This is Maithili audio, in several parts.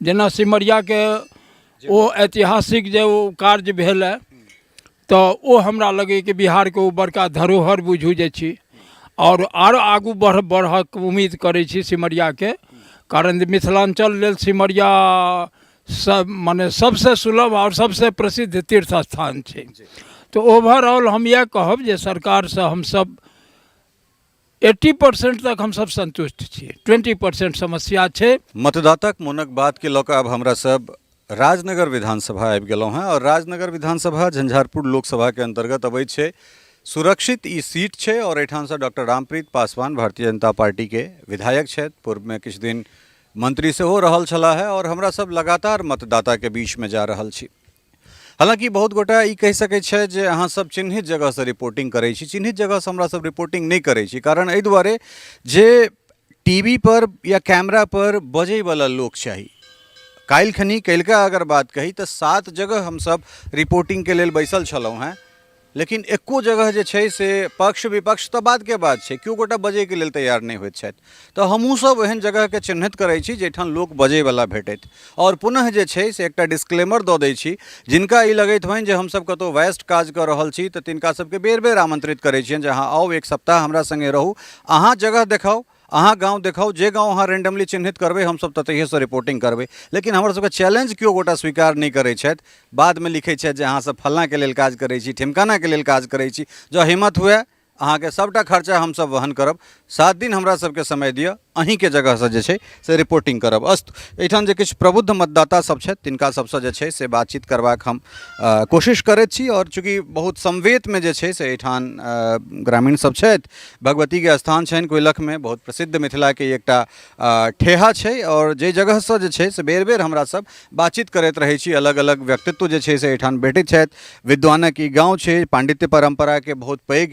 जेना सिमरियाके ओ ऐतिहासिक जे ओ कार्य भेल हँ, तऽ ओ हमरा लगैए कि बिहारके ओ बड़का धरोहर बुझू जे छी। आओर आर आगू बढ़क उम्मीद करै छी सिमरियाके, कारण जे मिथिलाञ्चल लेल सिमरिया सब मने सबसँ सुलभ आओर सबसँ प्रसिद्ध तीर्थ स्थान छै। तऽ ओवरऑल हम इएह कहब जे सरकारसँ हमसब 80% तक हमसब सन्तुष्ट छी, 20% समस्या छै। मतदाताक मोनक बातके लऽ कऽ आब हमरा सब राजनगर विधानसभा आबि गेलहुँ हेँ आओर राजनगर विधानसभा झंझारपुर लोकसभाके अन्तर्गत अबै छै। सुरक्षित ई सीट छै आओर एहिठामसँ डॉक्टर रामप्रीत पासवान भारतीय जनता पार्टीके विधायक छथि, पूर्वमे किछु दिन मंत्री सेहो रहल छलाह हेँ आओर हमरा सब लगातार मतदाताके बीचमे जा रहल छी। हालाँकि बहुत गोटा ई कहि सकै छथि जे अहाँ सब चिन्हित जगहसँ रिपोर्टिंग करै छी, चिन्हित जगहसँ हमरा सब रिपोर्टिंग नहि करै छी, कारण एहि दुआरे जे टी वी पर या कैमरा पर बजैवला लोक चाही। काल्हि खनी काल्हिका अगर बात कही तऽ 7 जगह हमसब रिपोर्टिंगके लेल बैसल छलहुँ हेँ, लेकिन एको जगह जे छै से पक्ष विपक्ष तऽ बादके बात छै, केओ गोटा बजैके लेल तैयार नहि होइत छथि। तऽ हमहूँसब एहन जगहके चिन्हित करै छी जाहिठाम लोक बजैवला भेटैत। आओर पुनः जे छै से एकटा डिस्क्लेमर दऽ दै छी, जिनका ई लगैत होइन जे हमसब कतहु वेस्ट काज कऽ रहल छी तऽ तिनका सबके बेर बेर आमन्त्रित करै छियनि जे अहाँ आउ, एक सप्ताह हमरा सङ्गे रहू, अहाँ जगह देखाउ, अहाँ गाँव देखाउ, जे गाँव अहाँ रेंडमली चिन्हित करबै हमसब ततहिएसँ रिपोर्टिंग करबै। लेकिन हमर सबके चैलेंज केओ गोटा स्वीकार नहि करै छथि, बादमे लिखै छथि जे अहाँ सब फल्लाँके लेल काज करै छी, ढिमकानाके लेल काज करै छी। जँ हिम्मत हुए अहाँके सबटा खर्चा हमसब वहन करब, 7 दिन हमरा सबके समय दिअ, अहीँके जगहसँ जे छै से रिपोर्टिंग करब। अस्तु, एहिठाम जे किछु प्रबुद्ध मतदाता सब छथि तिनका सबसँ जे छै से बातचीत करबाक हम कोशिश करैत छी। आओर चूँकि बहुत समवेतमे जे छै से एहिठाम ग्रामीण सब छथि, भगवतीके स्थान छनि कोइलखमे, बहुत प्रसिद्ध मिथिलाके एकटा ठेहा छै आओर जाहि जगहसँ जे छै से बेर बेर हमरा सब बातचीत करैत रहै छी, अलग अलग व्यक्तित्व जे छै से एहिठाम भेटैत छथि। विद्वानक ई गाँव छै, पाण्डित्य परम्पराके बहुत पैघ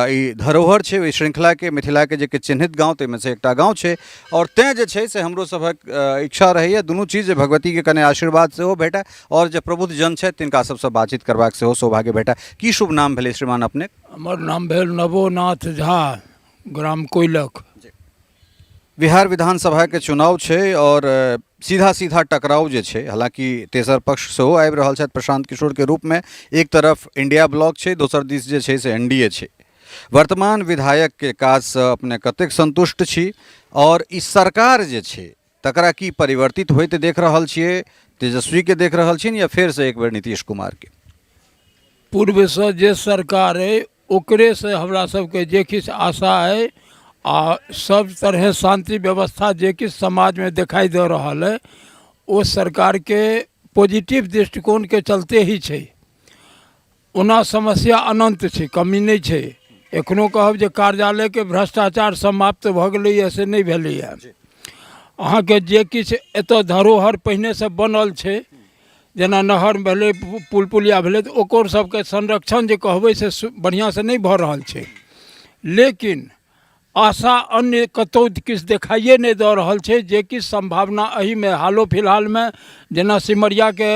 ई धरोहर छै, ओहि श्रृंखलाके मिथिलाके जे किछु चिन्हित गाँव ताहिमे से एकटा गाँव छै। आओर तैँ जे छै से हमरो सभक इच्छा रहैए दुनू चीज, जे भगवतीके कने आशीर्वाद सेहो भेटय आओर जे प्रबुद्ध जन छथि तिनका सबसँ बातचीत करबाक सेहो सौभाग्य भेटय। की शुभ नाम भेलै श्रीमान अपने? हमर नाम भेल नवोनाथ झा, ग्राम कोइलख। बिहार विधानसभाके चुनाव छै आओर सीधा सीधा टकराव जे छै, हालाँकि तेसर पक्ष सेहो आबि रहल छथि प्रशांत किशोरके रूपमे, एक तरफ इंडिया ब्लॉक छै, दोसर दिस जे छै से एन डी ए छै। वर्तमान विधायकके काजसँ अपने कतेक सन्तुष्ट छी आओर ई सरकार जे छै तकरा की परिवर्तित होइत देख रहल छियै, तेजस्वीके देख रहल छियनि या फेरसँ एक बेर नीतीश कुमारके? पूर्वसँ जे सरकार अइ ओकरेसँ हमरा सबके जे किछु आशा अइ आ सब तरहे शान्ति व्यवस्था जे किछु समाजमे देखाइ दऽ रहल अइ ओ सरकारके पॉजिटिव दृष्टिकोणके चलते ही छै। ओना समस्या अनन्त छै, कमी नहि छै। एखनो कहब जे कार्यालयके भ्रष्टाचार समाप्त भऽ गेलैए से नहि भेलैए। अहाँके जे किछु एतऽ धरोहर पहिनेसँ बनल छै, जेना नहर भेलै, पुल पुलिया भेलै, तऽ ओकर सबके संरक्षण जे कहबै से बढ़िआँसँ नहि भऽ रहल छै। लेकिन आशा अन्य कतहु किछु देखाइए नहि दऽ रहल छै जे किछु सम्भावना एहिमे हालो फिलहालमे जेना सिमरियाके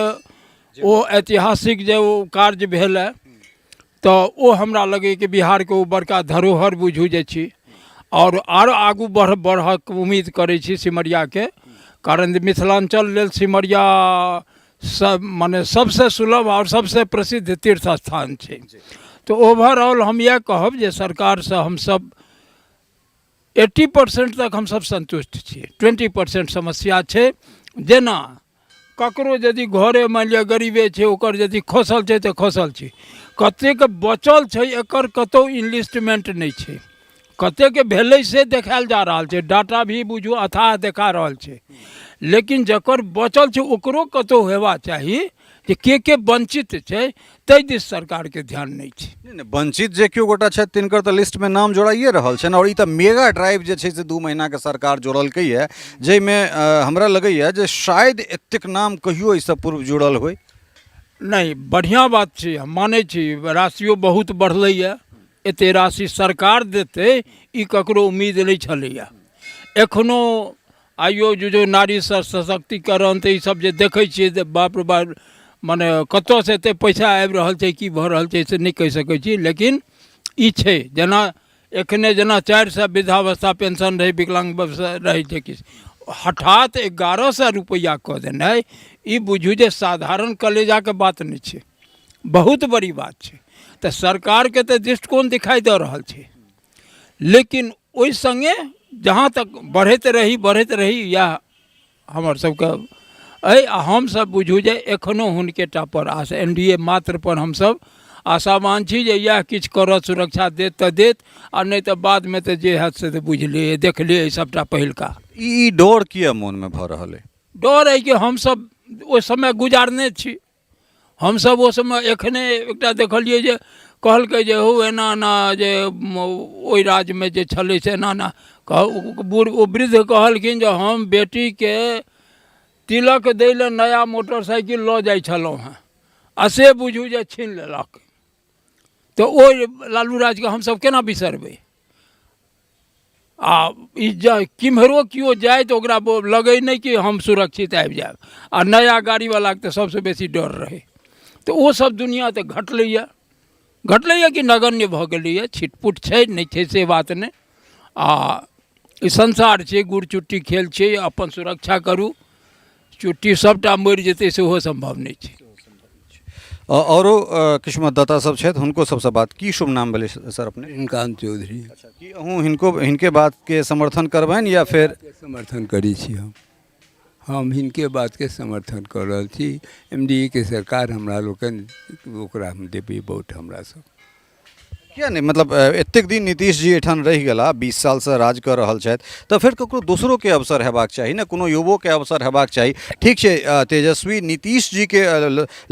ओ ऐतिहासिक जे ओ कार्य भेल हँ तऽ ओ हमरा लगैए कि बिहारके ओ बड़का धरोहर बुझू जे छी। आओर आर आगू बढ़क उम्मीद करै छी सिमरियाके, कारण जे मिथिलाञ्चल लेल सिमरिया सब मने सबसँ सुलभ आओर सबसँ प्रसिद्ध तीर्थ स्थान छै। तऽ ओवरऑल हम इएह कहब जे सरकारसँ हमसब 80% तक हमसब सन्तुष्ट छी, 20% समस्या छै। जेना ककरो यदि घरे मानि लिअ गरीबे छै, ओकर यदि खसल छै तऽ खसल छै, कतेक बचल छै एकर कतहु इनलिस्टमेंट नहि छै, कतेक भेलै से देखायल जा रहल छै, डाटा भी बुझू अथाह देखा रहल छै, लेकिन जकर बचल छै ओकरो कतहु हेबा चाही जे के के वञ्चित छै, ताहि दिस सरकारके ध्यान नहि छै। नहि नहि, वञ्चित जे केओ गोटा छथि तिनकर तऽ लिस्टमे नाम जोड़ाइए रहल छनि। आओर ई तऽ मेगा ड्राइव जे छै से 2 महीनाके सरकार जोड़लकैए, जाहिमे हमरा लगैए जे शायद एतेक नाम कहियो एहिसँ पूर्व जुड़ल होइ। नहि, बढ़िआँ बात छै, हम मानै छी राशियो बहुत बढ़लैए, एते राशि सरकार देतै ई ककरो उम्मीद नहि छलैए। एखनो आइयो जे जो नारी सशक्तिकरण तऽ ईसब जे देखै छियै जे बाप रे बाप, मने कतऽसँ एते पैसा आबि रहल छै, की भऽ रहल छै से नहि कहि सकै छी, लेकिन ई छै जेना एखने जेना 400 वृद्धावस्था पेंशन रहै, विकलांग रहै छै किछु, हठात 1100 रुपैआ कऽ देनाइ ई बुझू जे साधारण कलेजाके बात नहि छै, बहुत बड़ी बात छै। तऽ सरकारके तऽ दृष्टिकोण दिखाइ दऽ रहल छै, लेकिन ओहि सङ्गे जहाँ तक बढ़ैत रही बढ़ैत रही, इएह हमर सबके अइ। आ हमसब बुझू जे एखनो हुनके टा पर आस, एन डी ए मात्र पर हमसब आशावान छी जे इएह किछु करत, सुरक्षा देत तऽ देत, आ नहि तऽ बादमे तऽ जे हैत से तऽ बुझलियै, देखलियै सबटा पहिलका। ई डर किया मोनमे भऽ रहल अइ? डर अइ कि हमसब ओहि समय गुजारने छी, हमसब ओ समय एखने एकटा देखलियै जे कहलकै जे हौ एना एना जे ओहि राज्यमे जे छलै से एना एना कह, बूढ़ ओ वृद्ध कहलखिन जे हम बेटीके तिलक दै लए नया मोटरसाइकिल लऽ जाइ छलहुँ हेँ, आ से बुझू जे छीन लेलक। तऽ ओहि लालू राजके हमसब केना बिसरबै? आ ई जे किम्हरो केओ जाय तऽ ओकरा लगै नहि कि हम सुरक्षित आबि जायब, आ नया गाड़ीवलाके तऽ सभसँ बेसी डर रहै। तऽ ओसभ दुनिआँ तऽ घटलैए, घटलैए कि नगण्य भऽ गेलैए, छिटपुट छै नहि छै से बात नहि। आ ई संसार छै, गुड़ चुट्टी खेल छै, अपन सुरक्षा करू, चुट्टी सभटा मरि जेतै सेहो सम्भव नहि छै। औरो किछु मतदाता सब छथि, हुनको सबसँ बात। की शुभ नाम भेलै सर अपने? श्रीकान्त चौधरी। अच्छा, की अहूँ हिनको हिनके बातके समर्थन करबनि या फेर? समर्थन करै छी हम हिनके बातके समर्थन कऽ रहल छी। एम डी ए के सरकार हमरा लोकनि ओकरा हम देबै वोट हमरा सब। किया नहि? मतलब एतेक दिन नीतीश जी एहिठाम रहि गेला, 20 सालसँ राज कऽ रहल छथि, तऽ फेर ककरो दोसरोके अवसर हेबाक चाही ने, कोनो युवोके अवसर हेबाक चाही। ठीक छै, तेजस्वी नीतीश जीके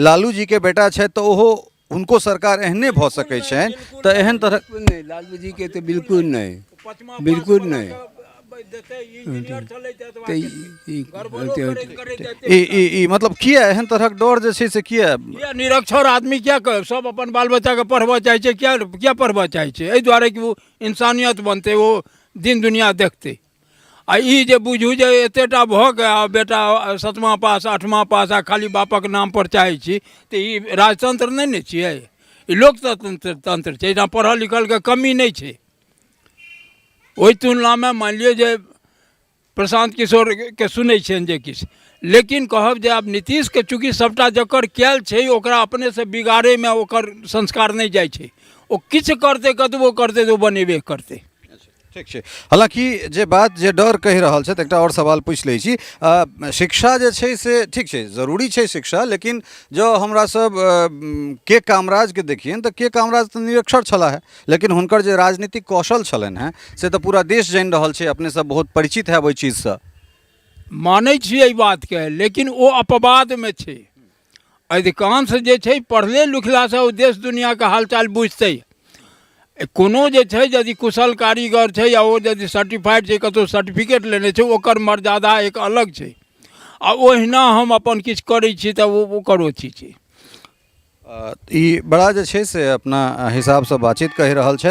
लालू जीके बेटा छथि, तऽ ओहो हुनको सरकार एहने भऽ सकै छनि, तऽ एहन तरहक बिल्कुल नहि, लालू जीके तऽ बिल्कुल नहि, बिल्कुल नहि। तऽ ई ई ई मतलब किया एहन तरहक डर जे छै से किया? किया निरक्षर आदमी किया सब अपन बाल बच्चाके पढ़बऽ चाहै छै? किया किया पढ़बऽ चाहै छै? एहि दुआरे कि ओ इंसानियत बनतै, ओ दिन दुनिया देखतै। आ ई जे बुझू जे एतेटा भऽ कऽ आ बेटा 7मा पास 8मा पास आ खाली बापक नामपर चाहै छी, तऽ ई राजतंत्र नहि ने छियै, ई लोकतंत्र तंत्र छै। एहिठाम पढ़ल लिखलके कमी नहि छै। ओहि तुलनामे मानि लिअ जे प्रशान्त किशोरके सुनै छियनि जे किछु, लेकिन कहब जे आब नीतीशके चूँकि सभटा जकर कयल छै, ओकरा अपनेसँ बिगाड़ैमे ओकर संस्कार नहि जाइ छै। ओ किछु करतै, कतबो करतै, तऽ ओ बनेबे करतै। ठीक छै। हालाँकि जे बात जे डर कहि रहल छथि, एकटा आओर सवाल पूछि लै छी। शिक्षा जे छै से ठीक छै, जरूरी छै शिक्षा, लेकिन जँ हमरा सब के कामराजके देखियनि तऽ के कामराज तऽ निरक्षर छलाह, लेकिन हुनकर जे राजनीतिक कौशल छलनि हेँ से तऽ पूरा देश जानि रहल छै, अपने सब बहुत परिचित हैब ओहि चीजसँ। मानै छी एहि बातके, लेकिन ओ अपवादमे छै। अधिकांश जे छै पढ़ले लिखलासँ ओ देश दुनिआँके हालचाल बुझतै। कोनो जे छै यदि कुशल कारीगर छै या ओ यदि सर्टिफाइड छै, कतहु सर्टिफिकेट लेने छै, ओकर मर्यादा एक अलग छै। आ ओहिना हम अपन किछु करै छी तऽ ओ ओकर अथी छै। ई बड़ा जे छै से अपना हिसाबसँ बातचीत कहि रहल छथि।